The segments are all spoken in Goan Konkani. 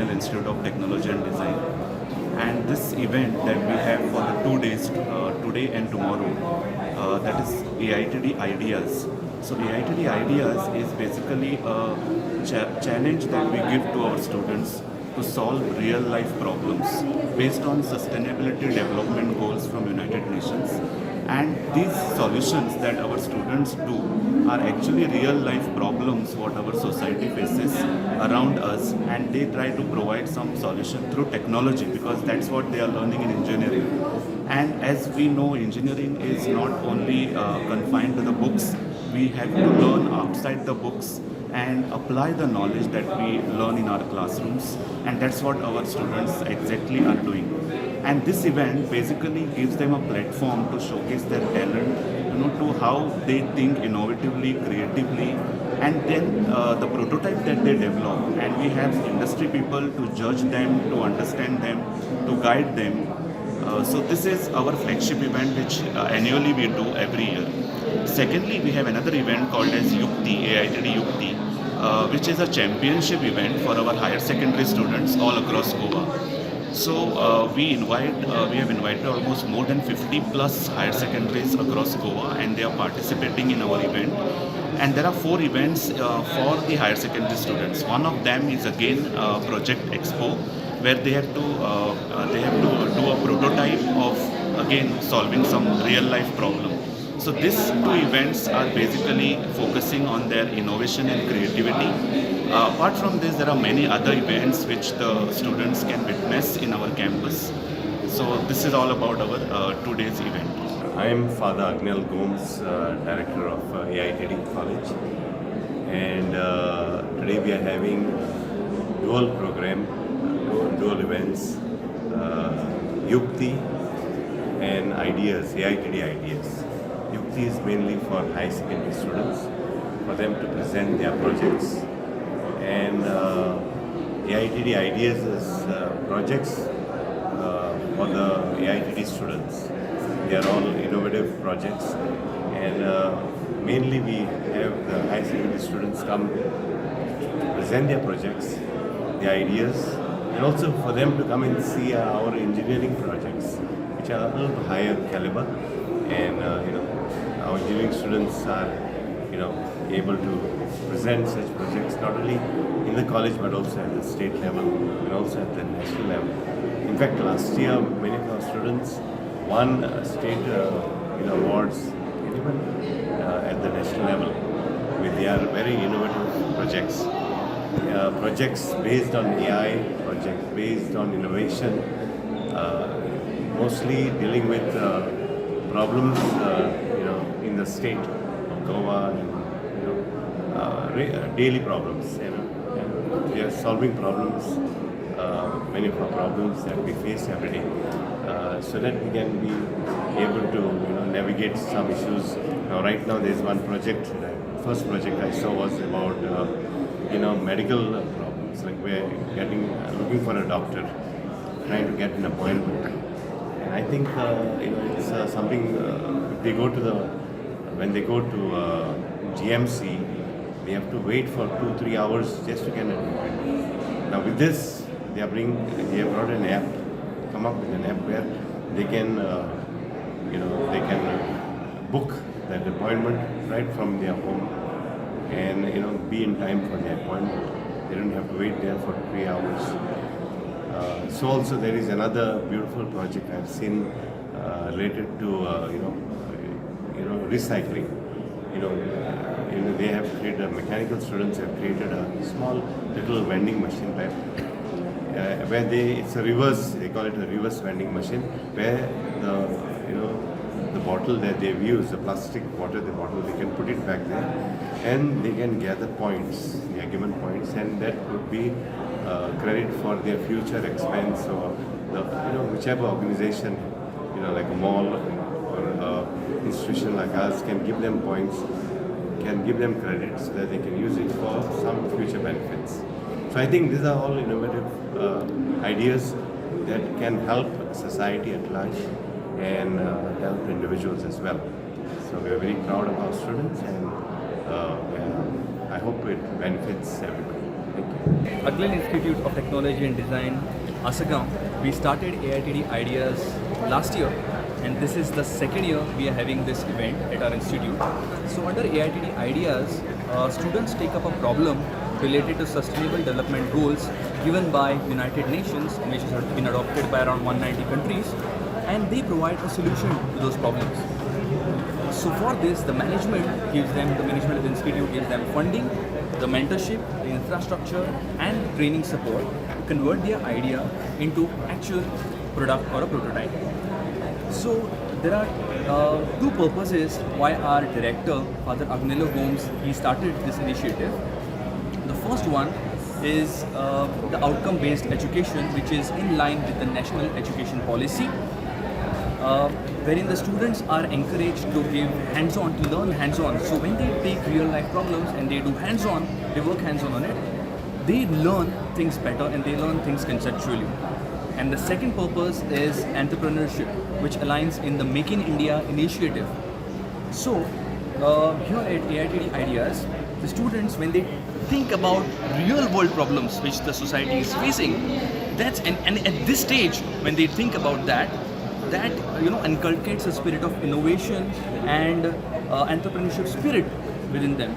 Agnel Institute of Technology and Design. And this event that we have for the 2 days, today and tomorrow, that is AITD Ideas. So AITD Ideas is basically a challenge that we give to our students to solve real life problems based on sustainability development goals from United Nations. And these solutions that our students do are actually real life problems what our society faces around us, and they try to provide some solution through technology because that's what they are learning in engineering. And as we know, engineering is not only confined to the books. We have to learn outside the books and apply the knowledge that we learn in our classrooms, and that's what our students exactly are doing. And this event basically gives them a platform to showcase their talent, to how they think innovatively, creatively, and then the prototype that they develop, and we have industry people to judge them, to understand them, to guide them. So this is our flagship event, which annually we do every year. Secondly, we have another event called as Yukti, AITD Yukti, which is a championship event for our higher secondary students all across Goa. So we have invited almost more than 50 plus higher secondaries across Goa, and they are participating in our event. And there are four events for the higher secondary students. One of them is again Project Expo, where they have to do a prototype of again solving some real life problem. So these two events are basically focusing on their innovation and creativity. Apart from this, there are many other events which the students can witness in our campus. So this is all about our 2 days event. I am Father Agnel Gomes, Director of AITD College, and today we are having dual program, dual events, Yukti and Ideas, AITD Ideas. Yukti is mainly for high secondary students, for them to present their projects, and AITD Ideas is projects for the AITD students. They are all innovative projects, and mainly we have the high secondary students come to present their projects, their ideas, and also for them to come and see our engineering projects, which are a little higher caliber, and our engineering students are able to present such projects not only in the college but also at the state level and also at the national level. In fact, last year many of our students won state awards and even at the national level with their very innovative projects. Projects based on AI, projects based on innovation, mostly dealing with problems in the state of Goa and daily problems. And we are solving problems, many of our problems that we face every day, so that we can be able to navigate some issues. Now, right now, there is one project. The first project I saw was about medical problems, like we're getting looking for a doctor, trying to get an appointment. And I think it's something. If they go to the when they go to GMC, they have to wait for 2-3 hours just to get an appointment. Now with this, they have brought an app, come up with an app where they can book that appointment right from their home and be in time for the appointment. They don't have to wait there for 3 hours. So also there is another beautiful project I've seen related to recycling. They have created mechanical students have created a small little vending machine type where they it's a reverse, they call it a reverse vending machine, where the you know the bottle that they've used, the plastic water the bottle, they can put it back there and they can gather points. They are given points, and that could be credit for their future expense, or the whichever organization, like a mall or a institution like us, can give them points, can give them credit so that they can use it for some future benefits. So I think these are all innovative ideas that can help society at large and help individuals as well. So we are very proud of our students, and I hope it benefits everybody. Thank you. Agnel Institute of Technology and Design, Assagao. We started AITD Ideas last year, and this is the second year we are having this event at our institute. So under AITD Ideas, students take up a problem related to sustainable development goals given by United Nations, which has been adopted by around 190 countries, and they provide a solution to those problems. So for this, the management gives them, the management of the institute gives them funding, the mentorship, the infrastructure, and training support to convert their idea into actual product or a prototype. So there are two purposes why our director, Father Agnelo Gomes, he started this initiative. The first one is the outcome-based education, which is in line with the national education policy, wherein the students are encouraged to give hands-on, to learn hands-on. So when they take real-life problems and they do hands-on, they work hands-on on it, they learn things better and they learn things conceptually. And the second purpose is entrepreneurship, which aligns in the Make in India initiative. So here at AITD Ideas, the students, when they think about real world problems which the society is facing, that's and at this stage when they think about that, that inculcates a spirit of innovation and entrepreneurship spirit within them.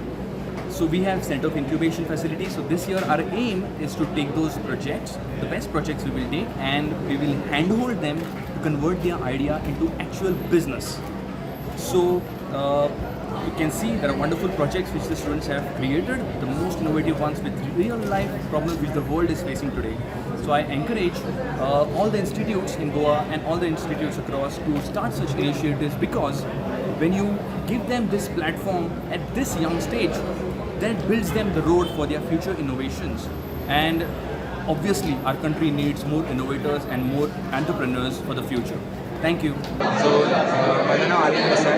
So we have Center of Incubation facility. So this year our aim is to take those projects, the best projects we will take, and we will handhold them to convert their idea into actual business. So you can see there are wonderful projects which the students have created, the most innovative ones with real life problems which the world is facing today. So I encourage all the institutes in Goa and all the institutes across to start such initiatives, because when you give them this platform at this young stage, that builds them the road for their future innovations. And obviously our country needs more innovators and more entrepreneurs for the future. Thank you. So म्हजें नांव आर्यन देसाय,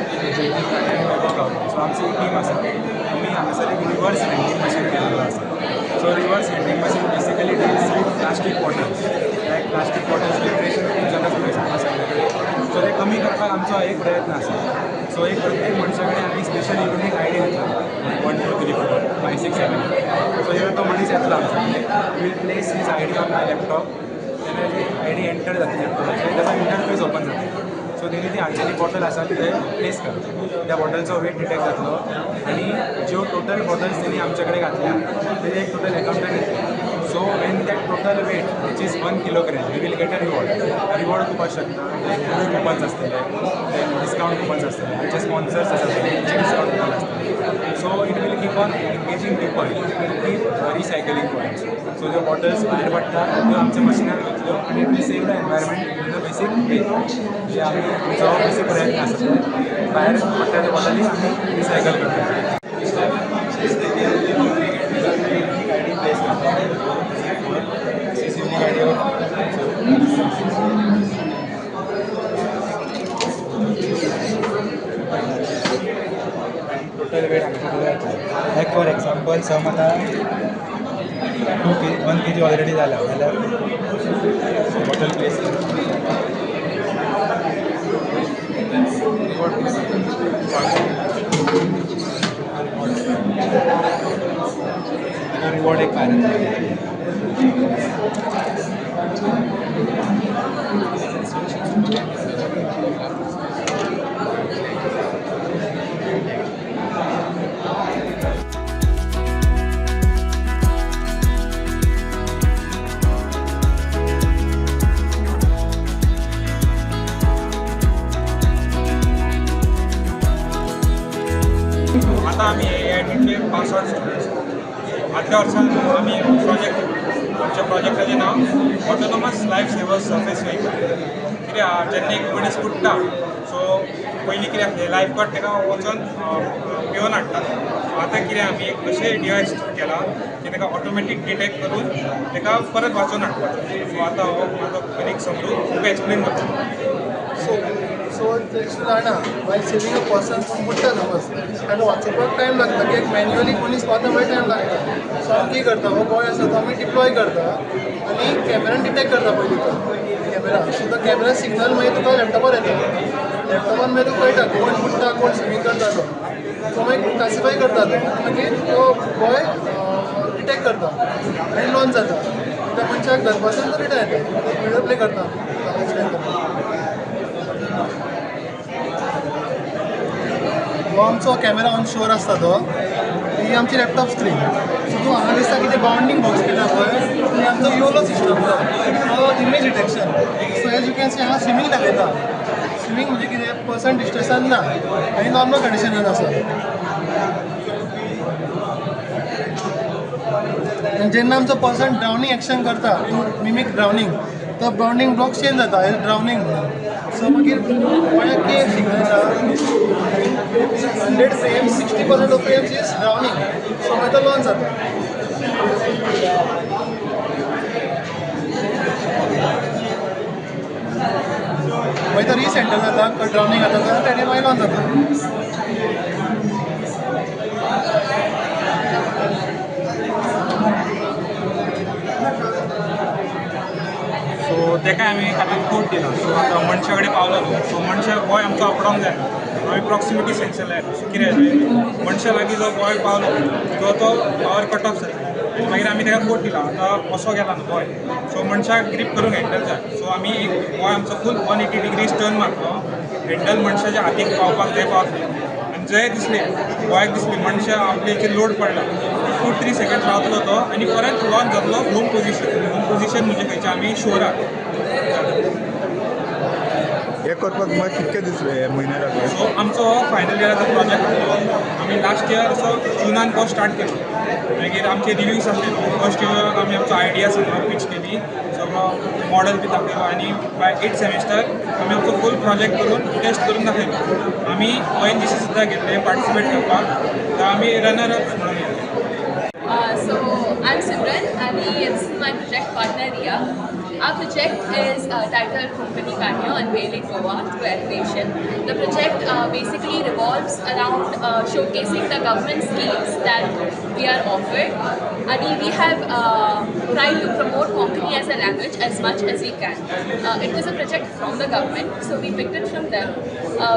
सो आमची एक टीम आसा, आमी हांगासर एक रिवर्स हँडलिंग मशीन केल्लो आसा. So reverse handling machine basically deals with plastic bottles, like plastic bottles generation खूब जाता हांगा सगळे कडेन. सो ते कमी करपाक आमचो एक प्रयत्न आसा. सो एक प्रत्येक मनशा कडेन आमी स्पेशल युनीक आयडी दिता, 1 2 3 4 5 6 7. सो जेन्ना तो मनीस येतलो आमच्या कडेन, will place his ID on my laptop. तेन्ना जी आयडी एंटर जातली लॅपटॉपाचेर, ताचो इंटरफेस ओपन जातलो. सो तेणी ती हाडलेली बॉटल आसा ती थंय प्लेस करप, त्या बॉटलचो वेट डिटेक्ट जातलो आनी ज्यो टोटल बॉटल्स तेणी आमचे कडेन घातल्या तेजें एक टोटल एकाउंटान येतलें. So when that total weight which is 1 kilogram, we will get a reward. Reward खूब आसूं शकता, लायक मूवी कुपन्स आसतले, देन डिस्कावंट कुपन्स आसतले, आमचे स्पॉन्सर्स आसा तेंचे डिस्कावंट कुपन आसतले. So it will keep on engaging people to keep recycling bottles. So ज्यो बॉटल्स भायर पडटा त्यो आमच्या मशिनान वयतल्यो आनी it will save the environment in the basic way. जे आमी आमचो बेसीक प्रयत्न आसा, भायर पडटा त्या बॉटली आमी रिसायकल करता. टोटल वेट आमकां कितलो येतलो, लायक फॉर एक्झाम्पल सम आतां 2 kg 1 kg already जाला जाल्यार बॉटल प्लेस ताका रिवॉर्ड एक भायर येतलो. आतां आमी AITDचे पास आवट स्टुडंट्स. आदल्या वर्सान आमी प्रोजेक्ट, आमच्या प्रोजेक्टाचें नांव autonomous life saver surface vehicle. कितें आहा, जेन्ना एक मनीस बुडटा, सो पयलीं कितें आसलें, लायफ गार्ड ताका वचोन पिवन हाडटालो. आतां कितें आमी एक अशें डिवायस केलां की ताका ऑटोमॅटीक डिटेक्ट करून ताका परत वाचोवन हाडपाचो. सो आतां हो म्हाजो कलीग समरू तुका एक्सप्लेन करतलो. सो जाणा वायल सेवींग अ पर्सन कोण बुडटा समज, ताका वाचोवपाक टायम लागता, कित्याक मॅन्युअली मनीस पावता म्हणल्यार टायम लागता. सो आमी कितें करता, हो बॉय आसा तो आमी डिप्लॉय करता आनी कॅमेरान डिटेक्ट करता पयलीं तो कॅमेरा. सो तो कॅमेरा सिग्नल मागीर तुका लॅपटॉपार येता, लॅपटॉपार मागीर तुका कळटा कोण बुडटा कोण स्विमींग करता तो. सो मागीर क्लासिफाय करता तो आनी मागीर तो बॉय डिटेक्ट करता आनी लॉन्च जाता. त्या मनशाक धरपासून तो रिटर्न येता. व्हिडिओ प्ले करता, एक्सप्लेन करता. हो आमचो कॅमेरा ऑन शोर आसता तो. ही आमची लॅपटॉप स्क्रीन. सो तूं हांगा दिसता कितें बाउंडींग बॉक्स केला पळय, आनी आमचो योलो सिस्टम तो image detection. So as you can see हांगा स्विमींग दाखयता. स्विमींग म्हणजे कितें, पर्सन डिस्ट्रेसान ना आनी नॉर्मल कंडिशनान आसा. आनी जेन्ना आमचो पर्सन ड्रावनींग एक्शन करता टू मिमीक ड्रावनींग, तो बाउंडींग ब्लॉक चेंज जाता ड्रावनींग म्हणून. सो मागीर कोणाक कितें सिग्नल येता, 100 frames 60% of frames is drowning. So मागीर तो लॉन्च जाता. मागीर तो रिसेंटर जाता, ड्रावनींग जाता आनी मागीर लॉन्च जाता. सो तेका आमी खातीर कोड दिला. सो आतां मनशा कडेन पावलो न्हू, सो मनशाक बॉय आमचो आपडोंक जाय. आमी प्रॉक्सिमिटी सेन्सर लायलो. सो कितें जालें, मनशा लागीं जो बॉय पावलो तो तो पावर कट ऑफ जाता. आनी मागीर आमी तेका कोड दिला, आतां असो गेला न्हू बॉय, सो मनशाक ग्रीप करूंक हँडल जाय. सो आमी एक बॉय आमचो फूल 180 डिग्रीज टर्न मारलो, हँडल मनशाच्या हातीक पावपाक जाय पावतलें. आनी जंय दिसलें बॉयाक दिसलें मनशा आपल्याचेर लोड पडला, 2-3 सेकंड रावतलो तो आनी परत लॉन्च जातलो होम पोजिशन. होम पोजिशन म्हणजे खंयचें, आमी शोरार. हे करपाक तुमकां कितके दीस म्हयने लागले? सो आमचो फायनल इयराचो प्रोजेक्ट आसलो. आमी लास्ट इयर असो जुनान तो स्टार्ट केलो. मागीर आमचे रिव्यूज आसले. फर्स्ट इयराक आमी आमचो आयडिया सगळो पीच केली, सगळो मॉडल बी दाखयलो आनी बाय 8th semester आमी आमचो फूल प्रोजेक्ट करून टेस्ट करून दाखयलो. आमी ONGC सुद्दां घेतले पार्टिसिपेट करपाक, तर आमी रनर अप म्हणून येयले. So I'm Simran and it's my project partner Riya. Our project is titled Konkani Kanyo Unveiling Goa Through Animation. The project basically revolves around showcasing the government schemes that we are offered. And we have tried to promote Konkani as a language as much as we can. It was a project from the government, so we picked it from them.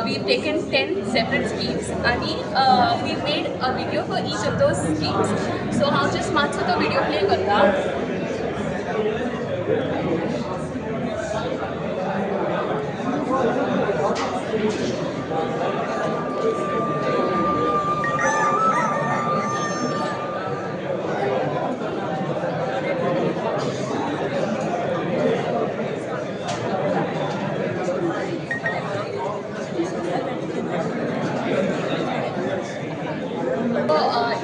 We've taken 10 separate schemes and we made a video for each of those schemes. So हांव जस्ट मातसो तो व्हिडिओ प्ले करता.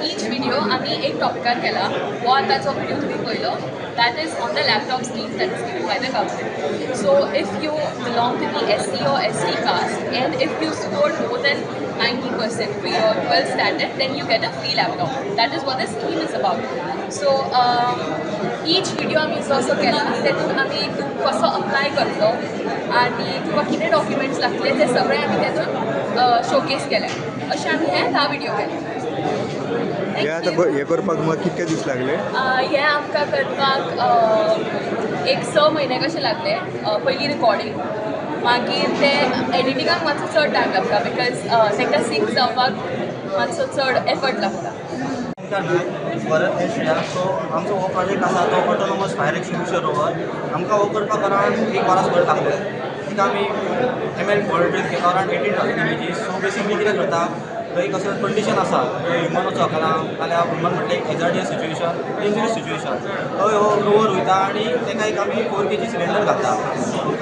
Each video आमी एक टॉपिकार केला. हो आतांचो व्हिडिओ तुमी पळयलो, that is on the laptop scheme that is given by the government. So if you belong to the SC or ST caste and if you scored more than 90% for your 12th standard, then you get a free laptop. That is what the scheme is about. So each video आमी जो केला तेतून आमी तूं कसो अप्लाय करतलो आनी तुका कितें डॉक्युमेंट्स लागतले ते सगळे आमी तेतून शोकेस केले. अशें आमी हे 10 व्हिडिओ केले. हे आतां हे करपाक तुमकां कितके दीस लागले? हे आमकां करपाक एक 6 म्हयने कशे लागले. पयलीं रिकॉर्डिंग, मागीर ते एडिटिंगाक मातसो चड टायम लागता because तांकां सिंक जावपाक मातसो चड एफर्ट लागता. भरत हे श्रेया. सो आमचो हो प्रोजेक्ट आसा तो ऑटोनॉमस फायर एक्सटिंग्विशर रोवर. आमकां हो करपाक अरावंड 1 वरास भर लागले. तिका आमी ML model train केलो अरावंड 18,000 इमेजीस. सो बेसिकली कितें करता, थंय एक असो कंडिशन आसा थंय ह्युमन वचोंक शकना, नाल्यार ह्युमन म्हटल्यार एक हेजर्डियस सिच्युएशन, डेंजरस सिच्युएशन. थंय हो रोवर वयता आनी ताका एक आमी 4 kg cylinder घालता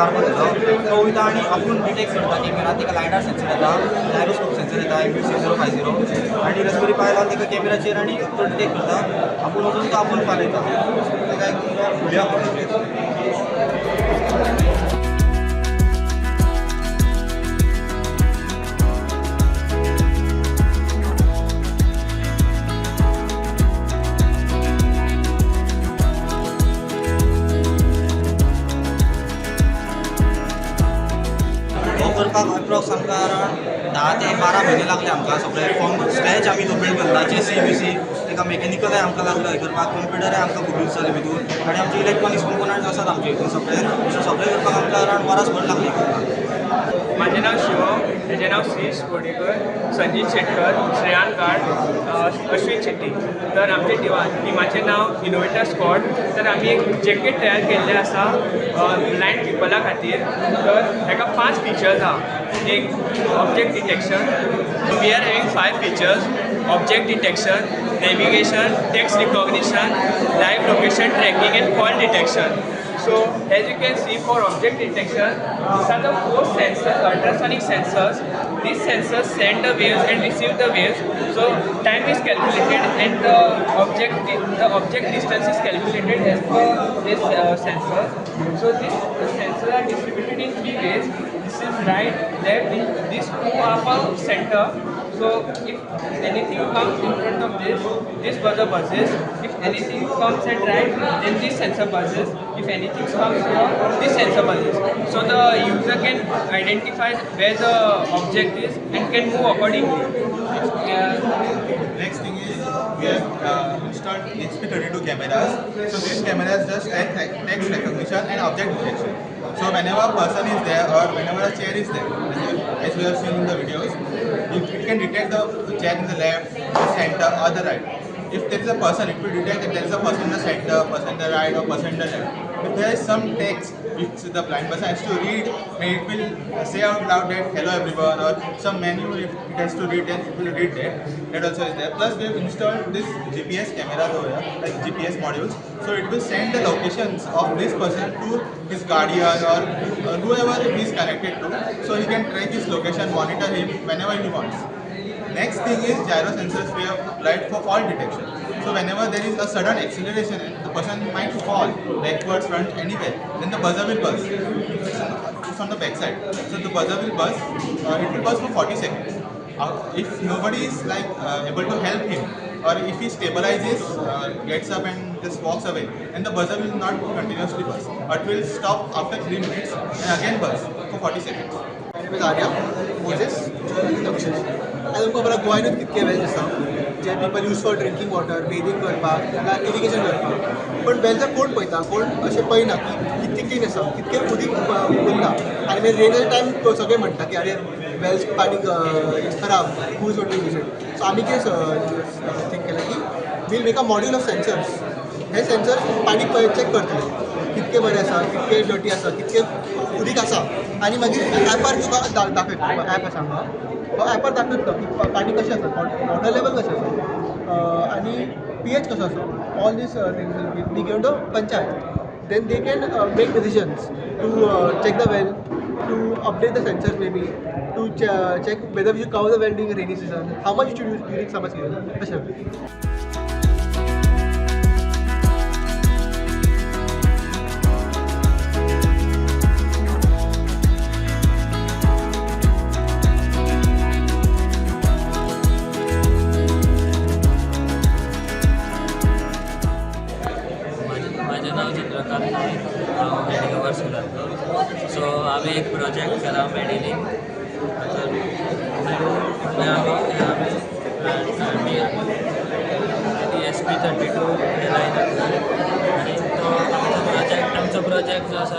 कार्बनाचो. तो वयता आनी आपूण डिटेक्ट करता कॅमेरा. ताका लायडार सेन्सर येता, जायरोस्कोप सेन्सर येता MUC 050 आनी रस्बेरी पाय लावन ताका कॅमेराचेर आनी तो डिटेक्ट करता. आपूण वचून तो आपूण पालयता. ताका एक फुडल्या करपाक अप्रॉक्स आमकां अरावंड 10 ते 12 म्हयने लागले आमकां. सगळे फॉर्म स्क्रॅच आमी तो बिल्ड करता, जेसी बीसी ताका मेकॅनिकलय आमकां लागलो हें करपाक, कंप्युटरय आमकां खूब यूज जाले भितूर आनी आमचे इलेक्ट्रॉनिक्स कंपोनंट्स आसात आमचे हितून सगळे. सो सगळें करपाक आमकां अरावंड वरास भर लागली करपाक. म्हाजें नांव शिवम, हेजें नांव श्रीश बोडेकर, संजीत शेटकर, श्रेयान गाड, अश्विन शेट्टी. तर आमच्या टिमाचें नांव इनोवेटर स्क्वॉड. तर आमी एक जॅकेट तयार केल्लें आसा ब्लायंड पिपला खातीर. तर हेका 5 फिचर्स आहा. एक object detection. We are having 5 features: object detection, navigation, text recognition, live location tracking and fall detection. So as you can see, for object detection, these are the 4 sensors, ultrasonic sensors. These sensors send the waves and receive the waves. So time is calculated and the object distance is calculated as per this sensor. So these sensors are distributed in 3 ways. This is right, left, these 2 are for center. So if anything comes in front of this, this buzzer buzzes. If anything comes at right, then this sensor buzzes. If anything comes here, this sensor buzzes. So the user can identify where the object is and can move accordingly. Next thing is we have installed HP32 cameras. So these cameras just text recognition and object detection. So whenever a person is there or whenever a chair is there, as we have seen in the videos, it can detect the chair in the left, the center or the right. If there is a person, it will detect that there is a person in the center, person in the right or person in the left. If there is some text which the blind person has to read, then it will say out loud that hello everyone, or some menu if it has to read, then it will read that. That also is there. Plus we have installed this GPS cameras over here, like GPS modules. So it will send the locations of this person to his guardian or whoever he is connected to, so he can track his location, monitor him whenever he wants. Next thing is gyro sensors we have applied for fall detection. So whenever there is a sudden acceleration and the person might fall backwards, front, anywhere, then the buzzer will buzz. It's on the back side. So the buzzer will buzz. It will buzz for 40 seconds. If nobody is like able to help him, or if he stabilizes, gets up and just walks away, then the buzzer will not continuously buzz, but will stop after 3 minutes and again buzz for 40 seconds. My name is Arya Moses. आतां तुमकां खबर गोंयांतूच कितके वेल्स आसा जे people use for drinking water, bathing करपाक, इरिगेशन करपाक. पण वेल्साक कोण पळयता, कोण अशें पळयना की कितके क्लीन आसा, कितके उदीक उरता. आनी मागीर रेनाच्या टायम सगळे म्हणटा की अरे वेल्स पाणी it's खराब, who is going to use it. So आमी कितें थिंक केलां की we'll make a module of sensors. हे सेन्सर्स पाणी चॅक करतले कितके बरें आसा, कितके डर्टी आसा, कितके उदीक आसा. आनी मागीर एपार तुका दाखयता, एप आसा हांगा, हो एपार दाखयतलो की पाणी कशें आसा, वॉटर लेवल कशें आसा आनी पी एच कसो आसा. All these things will be given to panchayat, then they can make decisions to check the well, to update the sensors maybe, to check whether you cover the well during rainy season, how much you should use during summer season. अशें. म्हाजें नांव चंद्रकांत नायक, हांव मेडिकवर स्कुलांतलो. सो हांवें एक प्रोजेक्ट केला मेडिलीन. तर आमी आमी SP32 हे लायनांतलो आनी तो आमचो प्रोजेक्ट जो आसा,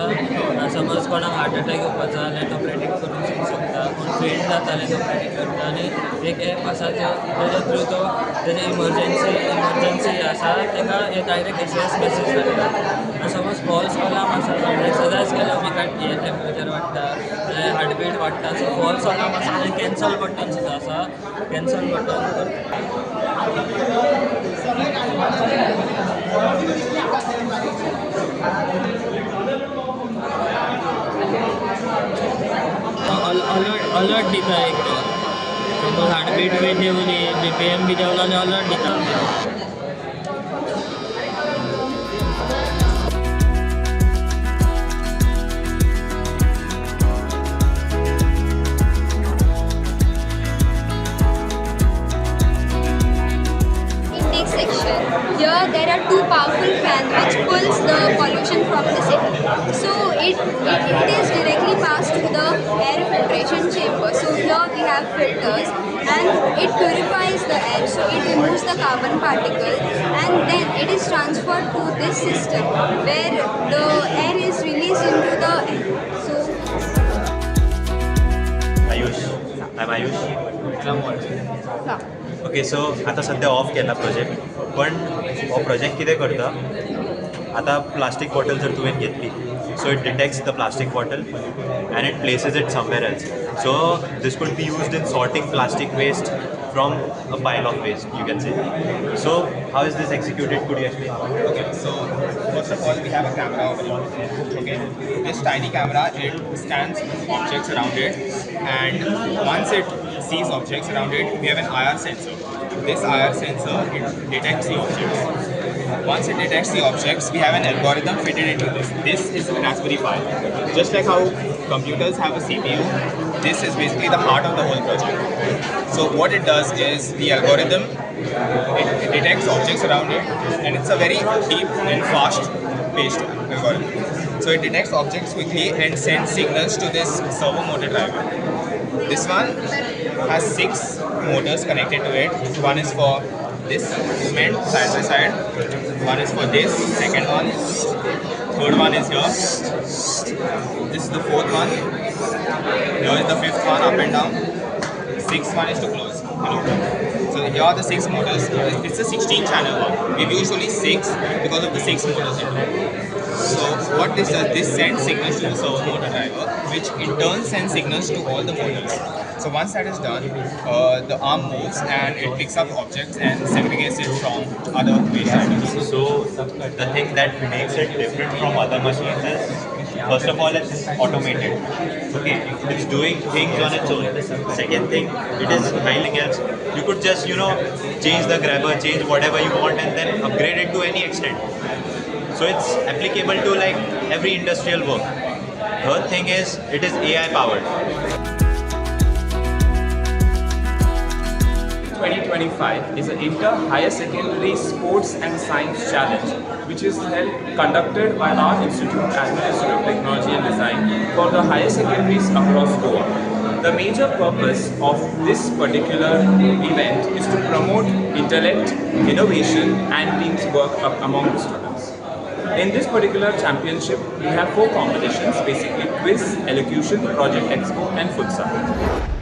समज कोणाक हार्ट अटॅक येवपाचो जाल्यार तो प्रेडिक्ट करूंक शकता, कोण फेंट जाता जाल्यार तो प्रेडिक्ट करता. आनी एक एप आसा तेज्या थ्रू तो तेजे इमर्जन्सी आसा ताका डायरेक्ट एसओएस मॅसेज धाडटा. समज फॉल्स अलार्म आसा, एक्सरसायज केल्यार बिकट हें टेम्परेचर वाडटा, हार्टबीट वाडटा. सो फॉल्स अलार्म आसा जाल्यार कॅन्सल बटन सुद्दां आसा, कॅन्सल बटन अलर्ट दिता. एक तो समज हार्टबीट बी देंवली, बीपीएम बी देंवलो आनी अलर्ट दिता. Intake section. Here there are 2 powerful fans which pulls the pollution from the city. So it is directly passed to the air filtration chamber. So here we have filters and it purifies the air. So it removes the carbon particle and then it is transferred to this system where the air is released into the air. So I'm Ayush. Okay, so आता सध्या ऑफ केला प्रोजेक्ट, पण हो प्रोजेक्ट कितें करता, आतां प्लास्टीक बॉटल जर तुवें घेतली, so it detects the plastic bottle and it places it somewhere else. So this could be used in sorting plastic waste from a pile of waste, you can say. So how is this executed? Could you explain? Okay, so first of all, we have a camera over here. Okay, this tiny camera, it scans objects around it, and once it sees objects around it, we have an IR sensor. This IR sensor, it detects the objects. Once it detects the objects, we have an algorithm fitted into this. This is a Raspberry Pi. Just like how computers have a CPU, this is basically the heart of the whole project. So what it does is the algorithm, it detects objects around it, and it's a very deep and fast paced algorithm. So it detects objects quickly and sends signals to this servo motor driver. This one has 6 motors connected to it. One is for this movement side by side, one is for this, second one, third one is here, this is the fourth one, here is the fifth one up and down, sixth one is to close and open. So here are the 6 motors. It's a 16 channel one. We've used only 6 because of the 6 motors in it. So what this does, this sends signals to the servo motor driver, which in turn sends signals to all the motors. So once that is done, the arm moves and it picks up objects and segregates it from other waste items. So the thing that makes it different from other machines is, first of all, it's automated. Okay, it's doing things on its own. Second thing, it is nothing else. You could just, you know, change the grabber, change whatever you want, and then upgrade it to any extent. So it's applicable to like every industrial work. Third thing is, it is AI powered. 2025 is an inter-higher secondary sports and science challenge, which is held conducted by our institute, Agnel Institute of Technology and Design, for the higher secondaries across Goa. The major purpose of this particular event is to promote intellect, innovation and teamwork among the students. In this particular championship, we have 4 competitions, basically quiz, elocution, project expo and futsal.